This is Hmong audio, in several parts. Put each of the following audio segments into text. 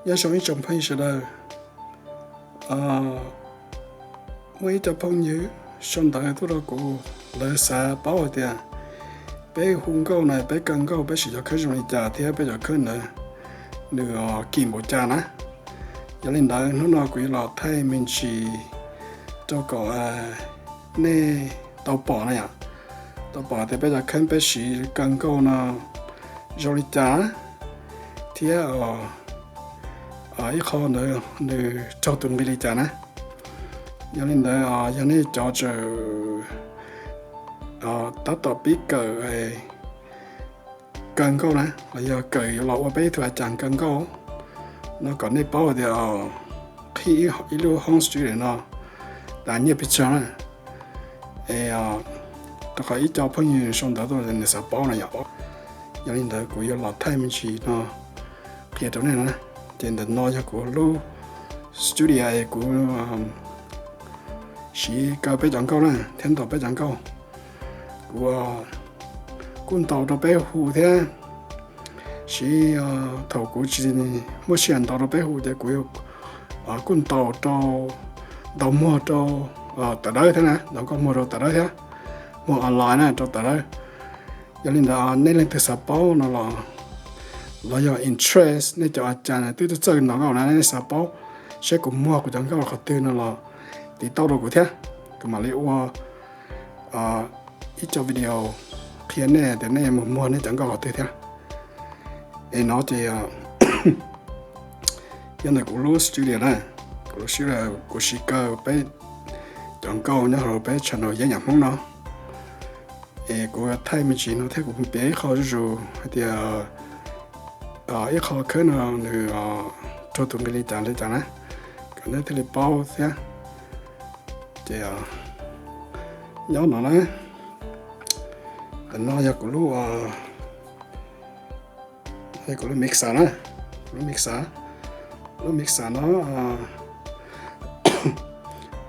Nyob zoo ib tsoom phooj ywg sawv daws. Muaj ib co phooj ywg sau ntawv tuaj rau kuv, lawv xav paub hais tias peb hu nkauj na, peb kaw nkauj peb siv cov khawb zoo li cas thiab peb cov khawb ntawd nws kim npaum cas na. Yog li ntawd hnub no kuv yuav los thaij me ntsis rau kom nej tau pom na yom, tau pom tias peb cov khawb peb siv kaw nkauj no zoo li cas thiab ib qho ntawd nws raug tus nqi li cas na. Yog li ntawd yog nej cov tseem tab tom pib kawm kaw nkauj na, los yog kawm yuav los ua peb ib tug a cas kaw nkauj no, kom nej paub tias qhib ib lub home studio no tas nyiaj pes tsawg na. Es rau qhov ib co phooj ywg sau ntawv tuaj nws xav paub na yom. Yog li ntawd kuv yuav los thaij me ntsis no qhia rau nej na. Ces ntawm no yog kuv lub studio es kuv siv kaw peb cov nkauj na thiab ntaus peb cov nkauj. Kuv kuj ntaus rau peb hu thiab, siv thaum kuv tsis muaj sij hawm ntaus rau peb hu ces kuv kuj ntaus rau, ntaus muag rau tawv dawb thiab na, ntaus nkauj muag rau tawv dawb thiab, muag online na rau tawv dawb. Yog li ntawd nej leej twg xav paub no los, los yog interest nej cov a cas twb txawj ntaus nkauj na, nej xav paub saib kuv muag kuv cov nkauj qhov twg no los tiv tauj rau kuv thiab, kuv mam li ua ib co video qhia nej tias nej mus muag nej cov nkauj qhov twg thiab. Es no ces yog ntawm kuv lub studio na, kuv lub studio kuv siv kaw peb cov nkauj nyob hauv peb channel Yeeb Yam Hmoob no. Es kuv thaij me ntsis no thiab kuv piav ib qho zuj zus hais tias ib qho khawb no nws raug tus nqi li cas li cas na, kom nej thiaj li paub thiab. Ces nyob no na, no yog kuv lub, kuv lub mixer na, kuv lub mixer, lub mixer no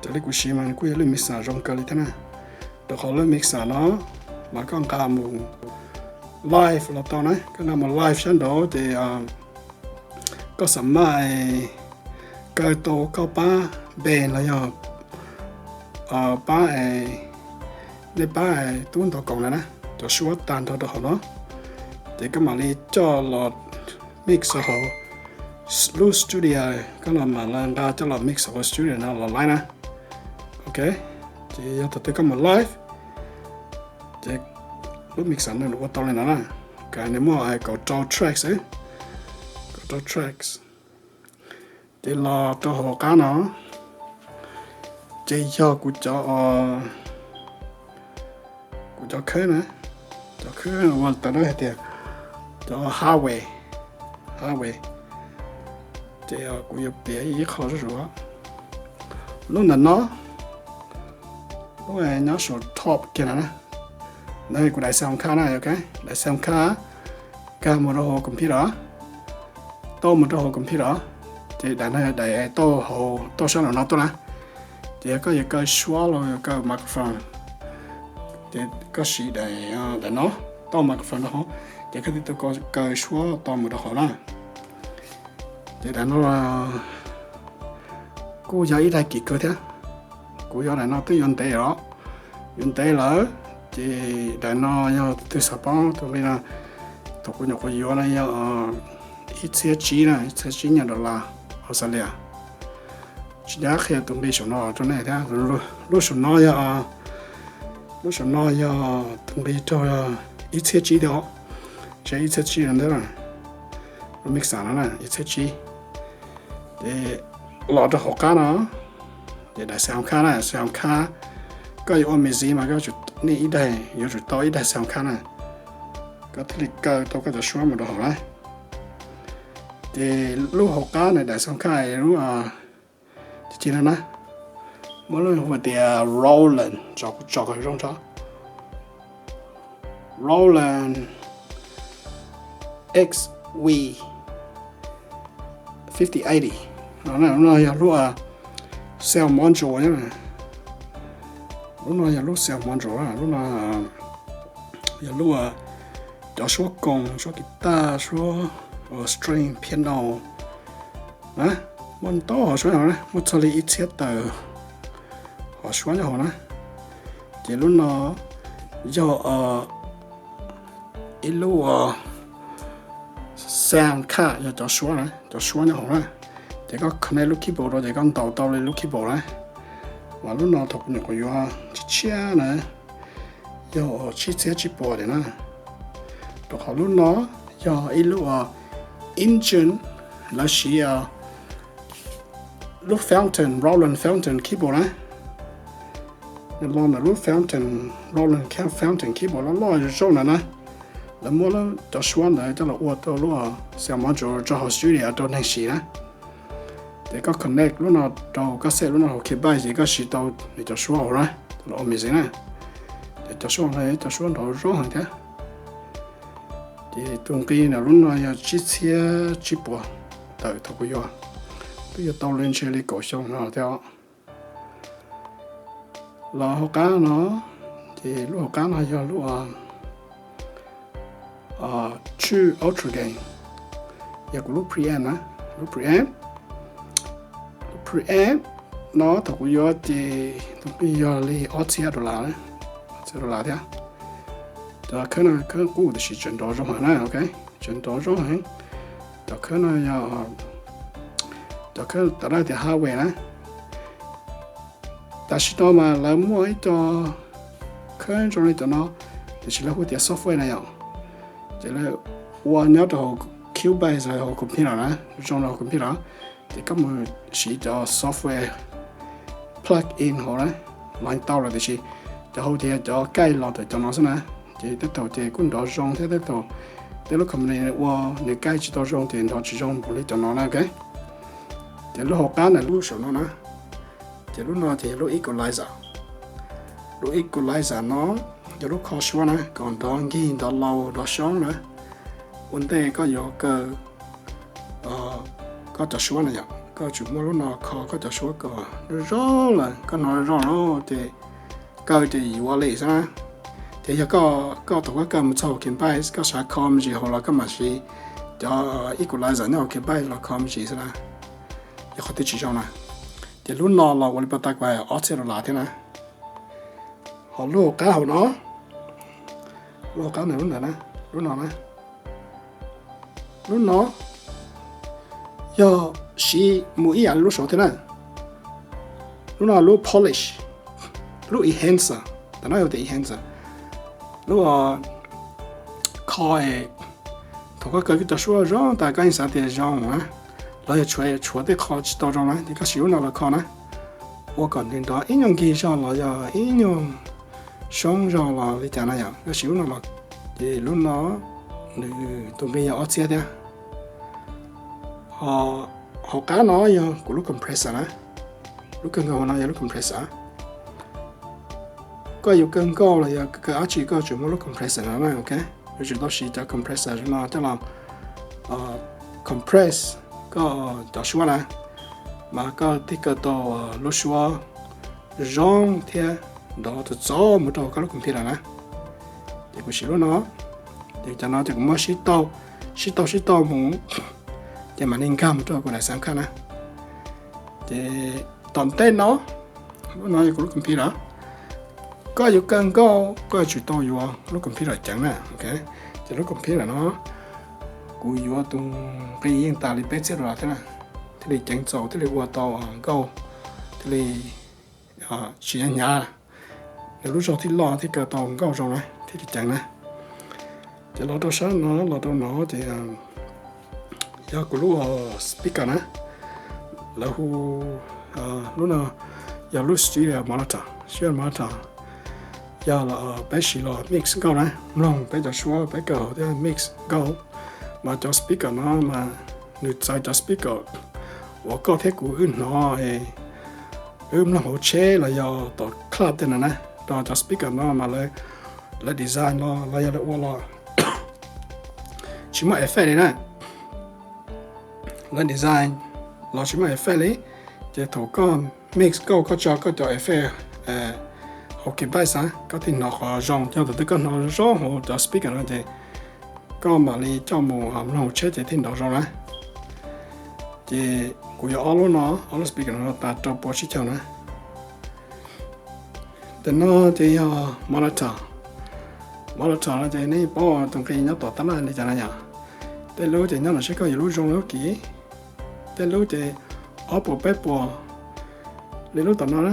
raws li kuv siv mas nws kuj yog lub mixer zoo kawg li thiab na. Rau qhov lub mixer no mas koj nqa mus live los tau na, koj nqa mus live sab nraud ces koj xav maj kaw tau koj pab band los yog pab, nej pab tub ntaus koom na na, cov suab tag nrho rau hauv no, ces koj mam li coj los mix hauv lub studio, koj los mam li nqa coj los mix hauv studio no los live na. Ok, ces yog thaum twg koj mus live ces lub mixer no nws ua tau li no na. Nws muaj kaum rau tracks, kaum rau tracks. Ces los rau hauv qab no ces yog kuv cov, kuv cov khawb na, cov khawb ua tau hais tias cov hardware, hardware. Ces kuv yuav piav ib qho zuj zus. Lub ntawm no, lub nyob saum top kiag no na, ntawd kuv daim sound card na, ok, daim sound card kag mus rau hauv computer, tauj mus rau hauv computer, ces daim no yog daim tauj hauv, tauj sab nraum no tuaj na. Ces yog koj yuav kaw suab los yog kaw microphone, ces koj siv daim, daim no tauj microphone rau hauv, ces koj thiaj tau kaw suab tau mus rau hauv na. Ces daim no kuj yog ib daim kim kawg thiab. Kuv yuav daim no twb yuav ntev os, yuav ntev lawm. Ces daim no yog tus twg xav paub tus nqi no, thaum kuv nyuam qhuav yuav no yog ib txhiab tsib na, ib txhiab tsib nyuag dollar Australia. Tsis nco qhia tus nqi saum no rau nej thiab. Lub saum no yog, lub saum no yog tus nqi raug ib txhiab tsib thiab os. Ces ib txhiab tsib no ntawd, lub mixer no na ib txhiab tsib. Ces los rau hauv qab no, ces daim sound card na, sound card, koj yuav ua music mas koj tsum, nej ib daim yuav tsum tau ib daim sound card na, koj thiaj li kaw tau koj cov suab mus rau hauv na. Ces lub hauv qab na daim sound card lub, ces no na, muaj lub hu tias Roland, tso kuv tso kom zoo tso. Roland X V fifty eighty. Lub no yog lub sound module, lub no yog lub sound module, lub no yog lub cov suab koos, suab guitar, suab string, piano, Muaj ntau hom suab nyob hauv na, muaj txog li ib txhiab tawm hom suab nyob hauv na. Ces lub no yog ib lub sound card, yog cov suab na, cov suab nyob hauv na. Ces koj connect lub keyboard rau ces koj ntaus tau li lub keyboard na. Mas lub no thaum kuv nyuam qhuav yuav tshiab tshiab na, yog tsib txhiab tsib puas tiam na. Rau qhov lub no yog ib lub engine, lawv siv lub fountain, Roland fountain keyboard na. Los ntawm lub fountain, Roland fountain keyboard loj loj zoo na na, lawv muab cov suab ntawd coj los ua tau lub sound module rau hauv studio rau neeg siv na. Ces koj connect lub no rau, koj set lub no hauv Cubase ces koj siv tau nws cov suab hauv na, coj los ua music na. Ces cov suab no cov suab nrov zoo heev thiab. Ces tus nqi ntawm lub no yog tsib txhiab tsib puas tawm thaum kuv yuav, twb yuav tau li ntshe li kaum xyoo no thiab. Los hauv qab no, ces lub hauv qab no yog lub True Ultra Gain, yog kuv lub preamp na, lub preamp. Lub preamp no thaum kuv yuav ces tus nqi yog li ob txhiab dollar, ob txhiab dollar thiab. Cov khawb no khawb qub tiam sis tseem nrov zoo heev na, ok, tseem nrov zoo heev. Cov khawb no yog, cov khawb tam no tias hardware na. Tam sim no mas lawv muaj ib co khawb zoo li cov no, tiam sis lawv hu tias software na yom. Ces lawv ua nyob rau hauv Cubase los hauv computer na, zoo rau hauv computer. Ces koj mus siv cov software plug in hauv na, los tau lawm tiam sis cov hauv tias cov kaij los ntawm cov no xwb na. Ces tej thaum ces kuj nrov zoo thiab tej thaum tej lub company ua nws kaij tsis tau zoo ces nrov tsis zoo npaum li cov no na, ok. Ces lub hauv qab ntawm lub saum no na, ces lub no ces yog lub equalizer. Lub equalizer no yog lub kho suab na, kom nrov nkig, nrov laus, nrov xyoob na. Ua ntej koj yuav kaw koj cov suab na yom, koj tsum muab lub no kho koj cov suab kom zoo zoo lawm, koj hnov zoo lawm ces kaw ces yuav li xwb na. Ces yog koj, koj thaum koj kaw mus txog Cubase, koj xav kho me ntsis hauv los koj mam siv cov equalizer nyob hauv Cubase los kho me ntsis xwb na. Yog qhov twg tsis zoo na. Ces lub no los ua li pas tas kuv hais ob txhiab dollar thiab na. Ho lub hauv qab hauv no, lub hauv qab ntawm lub ntawd na, lub no na, lub no yog siv mus ib yam li lub saud thiab na. Lub no lub polish, lub enhancer, tam no yog tias enhancer, lub kho thaum koj kaw koj cov suab zoo tas koj yeej xav tias zoo na, los yog tshuav, tshuav tej qho tsis tau zoo na ces koj siv lub no los kho na, ua kom nws nrov ib nyuag nkig zog los yog ib nyuag xyoob zog los li cas na yom, koj siv lub no los. Ces lub no nws tus nqi yog ob txhiab thiab. Ho hauv qab no yog kuv lub compressor na, lub kawg nkaus no yog lub compressor. Koj yuav kaw nkauj los yog kaw dab tsi koj tsum muaj lub compressor no na, ok. Yuav tsum tau siv cov compressor no coj los compress koj cov suab na, mas koj thiaj kaw tau lub suab zoo thiab nrov txog txog mus rau koj lub computer na. Ces kuv siv lub no, ces cov no ces kuv muab sib tau, sib tau sib tau mus, ces mam li nkag mus rau kuv daim sound card na. Ces tom ntej no, lub no yog kuv lub computer. Koj yuav kaw nkauj koj yuav tsum tau yuav lub computer ceev na, ok. Ces lub computer no kuv yuav tus nqi yeej tas li peb txhiab dollar thiab na, thiaj li ceev txaus, thiaj li ua tau nkauj, thiaj li tsis hnyav, nws lub zog thiaj loj thiaj kaw tau nkauj zoo na, thiaj li ceev na. Ces los rau sab no, los rau no ces yog kuv lub speaker na, lawv hu lub no yog lub studio monitor, studio monitor. Yog peb siv los mix nkauj na, mloog peb cov suab peb kaw hauv thiab mix nkauj. Mas cov speaker no mas nws txawv cov speaker uas koj thiab kuv wb hnov, wb mloog hauv tsheb los yog tom club tej no na. Rau cov speaker no mas lawv, lawv design los los yog lawv ua los tsis muaj effect li na. Lawv design los tsis muaj effect li. Ces thaum koj mix nkauj koj tso koj cov effect hauv Cubase xav koj thiaj hnov qhov zoo, yog thaum twg koj hnov zoo hauv cov speaker no ces koj mam li coj mus mloog hauv tsheb ces thiaj nrov zoo na. Ces kuv yuav ob lub no, ob lub speaker no tas rau pua tsib caug na. Ntawm no ces yog monitor. Monitor no ces nej paub tus nqi nyob tom tab laj li cas na yom. Tej lub ces nyob no seb koj yuav lub zoo lub kim. Tej lub ces ob puas peb puas li lub tom no na.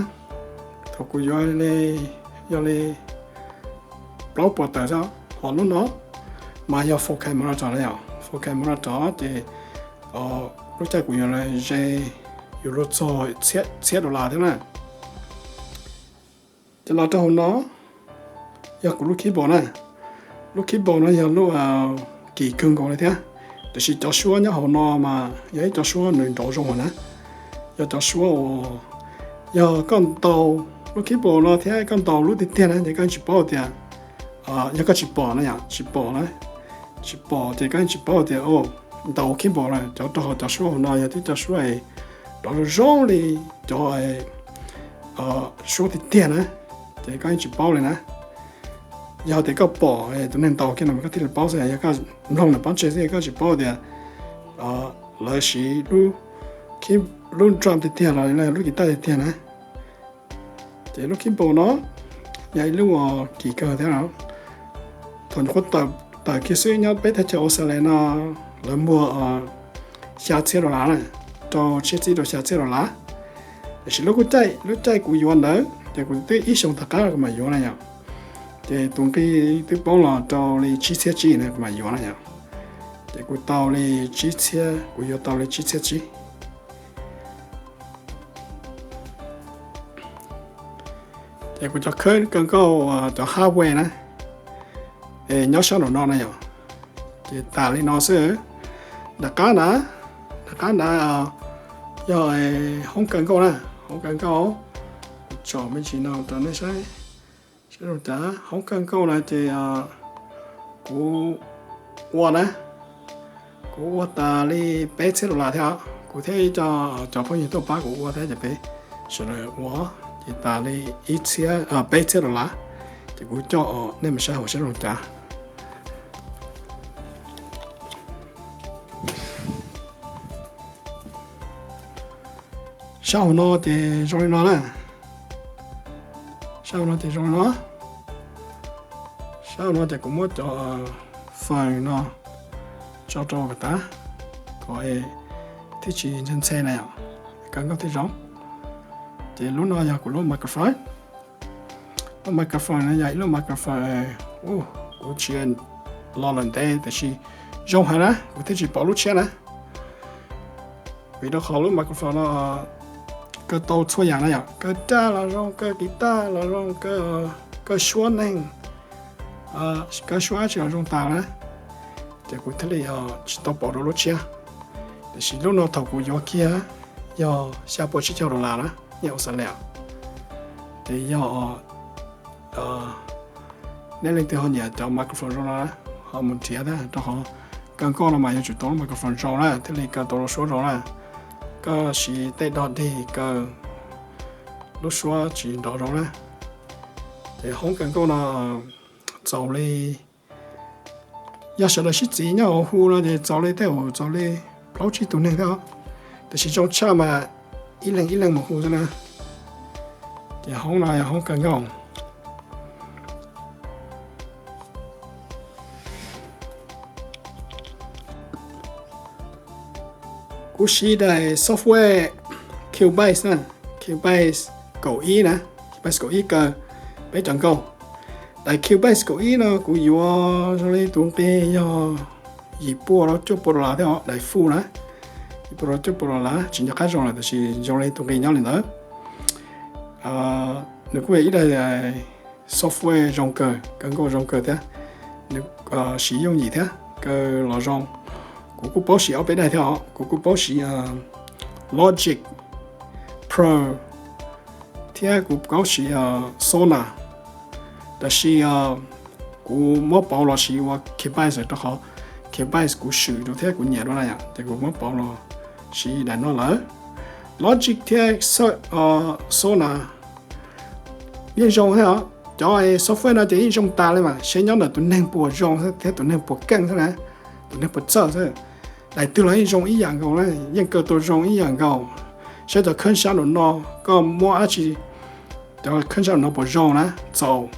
Thaum kuv yuav li yog li plaub puas tawm xwb. Ho lub no mas yog four K monitor na yom. Four K monitor ces lub caij kuv yuav ze yuav luag txog txhiab dollar thiab na. Ces los rau hauv no yog kuv lub keyboard na. Lub keyboard no yog lub kim kawg nkaus li thiab, tiam sis cov suab nyob hauv no mas yog ib co suab nws nrov zoo heev na. Yog cov suab uas yog koj ntaus lub keyboard no thiab koj ntaus lub tiag tiag na ces koj yeej tsis paub tias, yog koj tsis pom na yom, tsis pom na, tsis pom ces koj yeej tsis paub tias ntaus keyboard na. Cov rau hauv cov suab hauv no yog tib co suab nrov zoo zoo li cov suab tiag tiag na, ces koj yeej tsis paub li na. Yog tias koj pom tus neeg ntaus kiag no mas koj thiaj li paub xwb, yog koj mloog lawm pov tseg xwb koj tsis paub tias lawv siv lub drum tiag tiag los lub guitar tiag tiag na. Ces lub keyboard no yog ib lub uas kim kawg thiab. Thaum nyuam qhuav tawm kiag xwb nyob peb teb chaws Australia no lawv muag xya txhiab dollar na, rau tshiab txib rau xya txhiab dollar. Tiam sis lub caij, lub caij kuv yuav ntawd ces kuv twb ib xyoos tom qab kuv mam yuav na yom. Ces tus nqi twb poob los rau li tsib txhiab tsib na kuv mam yuav na yom. Ces kuv tau li tsib txhiab, kuv yuav tau li tsib txhiab tsib. Ces kuv cov khawb kawg nkaus cov hardware na, es nyob sab nraum no na yom. Ces tas li no xwb. Nram qab na, nram qab na yog hoob kawg nkaus na, hoob kawg nkaus. Tsom me ntsis no rau nej saib, saib zoo cas. Hoob kawg nkaus na ces kuv ua na, kuv ua tas li peb txhiab dollar thiab. Kuv thiab ib co cov phooj ywg tuaj pab kuv ua thiab ces peb sawv daws ua ces tas li ib txhiab, peb txhiab dollar. Ces kuv coj nej mus saib hauv saib zoo cas. Sab hauv no ces zoo li no na. Sab hauv no ces zoo li no. Sab hauv no ces kuv muab cov foos no tso rau kom tas, kom thiaj tsis ntse ntse na yom, kawg nkaus thiaj zoo. Ces lub no yog kuv lub microphone. Lub microphone no yog ib lub microphone kuv tsis los lawm ntev tiam sis zoo heev na, kuv thiaj tsis pom lub tshiab na. Vim rau qhov lub microphone no kaw tau txhua yam na yom, kaw raj los zoo, kaw guitar los zoo, kaw suab neeg, kaw suab dab tsi los zoo tas na. Ces kuv thiaj li tsis tau pom rau lub tshiab. Tiam sis lub no thaum kuv yuav kiag yog xya puas tsib caug dollar na, nyiaj Australia. Ces yog nej leej twg ho nyiam cov microphone zoo no na, ho mus nrhiav thiab, rau qhov kaw nkauj no mas yuav tsum tau lub microphone zoo na thiaj li kaw tau lub suab zoo na. Koj siv tej dog dig kaw lub suab tsis nrov zoo na. Ces hoob kaw nkauj no txaus li, yog sawv daws sib txiv nyob hauv hu no ces txaus li tej zaum txaus li plaub tsib tug neeg thiab os. Tiam sis zoo tshaj mas ib leeg ib leeg mus hu xwb na. Ces hoob no yog hoob kaw nkauj. Kuv siv daim software Cubase na, Cubase kaum ib na, Cubase kaum ib kaw peb cov nkauj. Daim Cubase kaum ib no kuv yuav zoo li tus nqi yog yim pua rau cuaj pua dollar thiab os, daim full na. Yim pua rau cuaj pua dollar tsis nco qab zoo lawm tiam sis zoo li tus nqi nyob li ntawd. Nws kuj yog ib daim software zoo kawg, kaw nkauj zoo kawg thiab. Nws siv yooj yim thiab kaw los zoo. Kuv kuj paub siv ob peb daim thiab os, kuv kuj paub siv Logic Pro thiab kuv paub siv Sonar. Tab sis kuv muab pauv los siv ua Cubase rau qhov Cubase kuv swm dua thiab kuv nyiam dua na yom, ces kuv muab pauv los siv daim no lawm. Logic thiab Sonar yeej zoo thiab os. Cov software no ces yeej zoo tas li mas, seb nyob ntawm tus neeg puas zoo thiab tus neeg puas keej xwb na, tus neeg puas txawj xwb. daim twg los yeej zoo ib yam nkaus na, yeej kaw tau zoo ib yam nkaus. Saib cov khab sab nraum no, koj muab dab tsi, cov khab sab nraum no puas zoo na, txaus,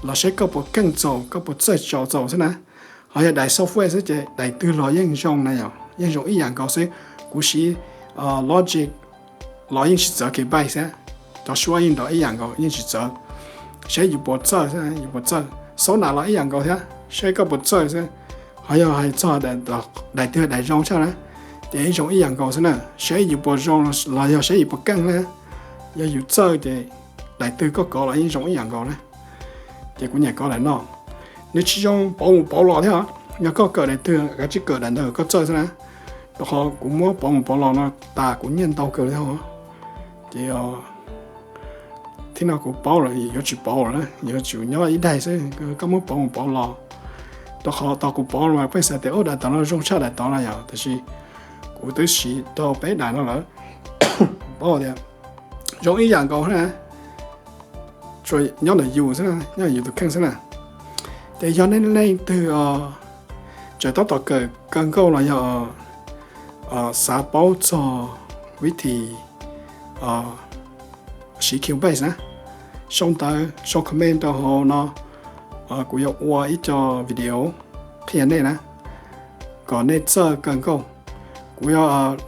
los saib koj puas keej txaus, koj puas txawj tso txaus xwb na. Ho yog daim software xwb ces daim twg los yeej zoo na yom, yeej zoo ib yam nkaus xwb. Kuv siv Logic los yeej tsis txawv Cubase xwb, cov suab yeej nrov ib yam nkaus yeej tsis txawv. Saib yus puas txawj xwb, yus puas txawj. Sonar los ib yam nkaus thiab, saib koj puas txawj xwb. Ho yog hais txog daim twg daim zoo tshaj na, ces yeej zoo ib yam nkaus xwb na, saib yus puas zoo los yog saib yus puas keej na. Yog yus txawj ces daim twg koj kov los yeej zoo ib yam nkaus na. Ces kuv nyiam kov daim no, nws tsis zoo pauv mus pauv los thiab. Yog koj kawm daim twg kav tsij kawm daim ntawd koj txawj xwb na. Rau qhov kuv muab pauv mus pauv los no tas kuv nyiaj ntau kawg li os. Ces thib no kuv paub lawm yuav tsis pauv lawm na, yuav tsum nyob ib daig xwb, koj muab pauv mus pauv los. Rau qhov tau kuv pauv los mas pheej xav tias ub daim tod no zoo tshaj daim tod no yom, tiam sis kuv twb siv tau peb daim no lawm, paub tias zoo ib yam nkaus na. Tsuas nyob ntawm yus xwb, nyob yus tus kheej xwb na. Ces yog nej leej twg tseem tab tom kawm kawg nkauj los yog xav paub txog vib thi siv Cubase na, sau ntawv sau comment rau hauv no, kuv yuav ua ib co video qhia nej na, kom nej txawj kawg nkauj. Kuv yuav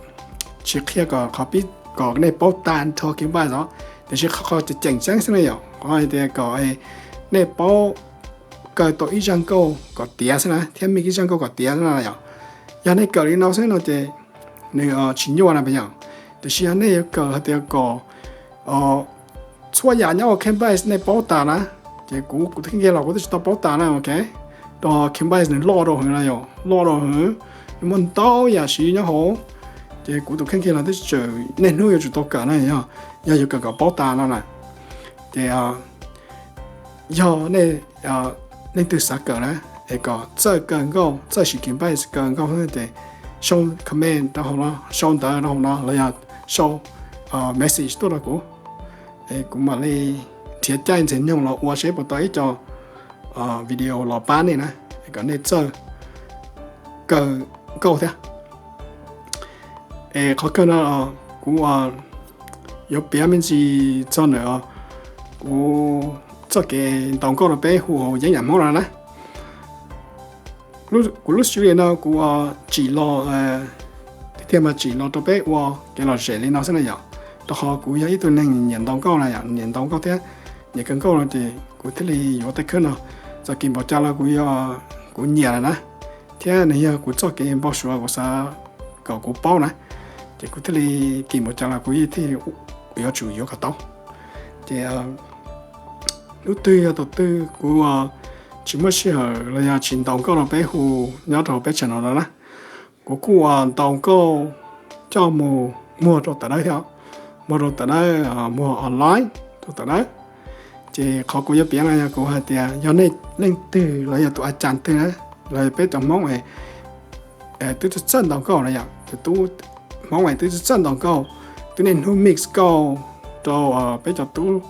tsis qhia kom qhov pib kom nej paub tag nrho Cubase os, tiam sis qhov tseem ceem tseeb xwb na yom, qhov hais tias kom nej paub kaw tau ib zaj nkauj kom tiav xwb na, thiab mix ib zaj nkauj kom tiav xwb na yom. Yog nej kawm li no xwb no ces nws tsis nyuaj na yom. Tiam sis yog nej yuav kawm hais tias kom txhua yam nyob hauv Cubase nej paub tas na, ces kuv, kuv kheej kiag los kuv twb tsis tau paub tas na, ok. Rau Cubase nws loj rau heev na yom, loj rau heev, nws muaj ntau yam siv nyob hauv. Ces kuv tus kheej kiag los twb tseem niaj hnub yuav tsum tau kawm na yom, yog yuav kawm kom paub tas no na. Ces yog nej leej twg xav kawm na, es kom txawj kaw nkauj, txawj siv Cubase kaw nkauj ces sau comment rau hauv no, sau ntawv rau hauv no los yog sau message tuaj rau kuv. Es kuv mam li nrhiav caij nrhiav nyoog los ua seb puas tau ib co video los pab nej na, es kom nej txawj kaw nkauj thiab. Es qhov kawg no kuv yuav piav me ntsis txog ntawm kuv txoj kev ntaus nkauj rau peb hu hauv yeeb yam Hmoob no na. Kuv lub studio no kuv tsim los, tiag tiag mas tsim los rau peb ua kev lom zem li no xwb na yom. Rau qhov kuv yog ib tug neeg nyiam ntaus nkauj na yom, nyiam ntaus nkauj thiab nyiam kaw nkauj no ces kuv thiaj li yuav tej khawb no. Txawm kim npaum cas los kuv, kuv nyiam lawm na, thiab nws yog kuv txoj kev npau suav kuv xav kom kuv paub na, ces kuv thiaj li kim npaum cas los kuv thiaj yuav tsum yuav kom tau. Ces lub twg yog thaum twg kuv tsis muaj sij hawm los yog tsis ntaus nkauj rau peb hu nyob rau peb channel no na, kuv kuj ntaus nkauj coj mus muag rau tom dawb thiab, muag rau tom dawb, muag online rau tom dawb. Ces qhov kuv yuav piav no yog kuv hais tias yog nej leej twg los yog tus a cas twg na, los yog peb cov Hmoob twb txawj ntaus nkauj na yom, tus tub Hmoob twb txawj ntaus nkauj, twb niaj hnub mix nkauj rau peb cov tub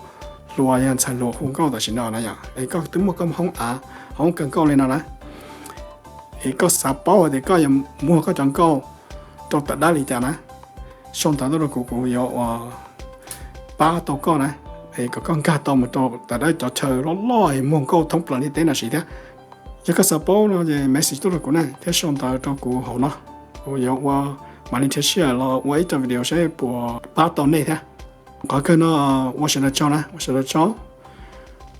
hluas yog ntxhais hluas hu nkauj tam sim no na yom, es koj twb muaj koob hoob av, hoob kaw nkauj li no na, es koj xav paub hais tias koj yuav muag koj cov nkauj rau tom dawb li cas na, sau ntawv tuaj rau kuv, kuv yuav ua pab tau koj na, es kom koj nkag tau mus rau tom dawb cov chaw loj loj es muag nkauj thoob plaws ntiaj teb no siv thiab. Yog koj xav paub no ces message tuaj rau kuv na thiab sau ntawv rau kuv hauv no, kuv yuav ua, mam li nrhiav sij hawm los ua ib co video seb puas pab tau nej thiab. Qhov kawg no ua sawv daws tsaug na, ua sawv daws tsaug.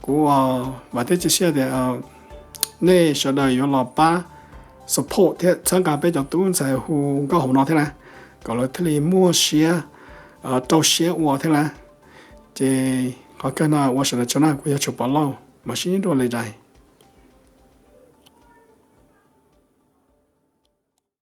Kuv vam thiab cia siab tias nej sawv daws yuav los pab support thiab txhawb nqa peb cov tub ntxhais hu nkauj hauv no thiab na, kom lawv thiaj li muaj siab, rau siab ua thiab na. Ces qhov kawg no ua sawv daws tsaug na, kuv yog Tshuas Pov Lauj, mam sib ntsib dua lwm daim.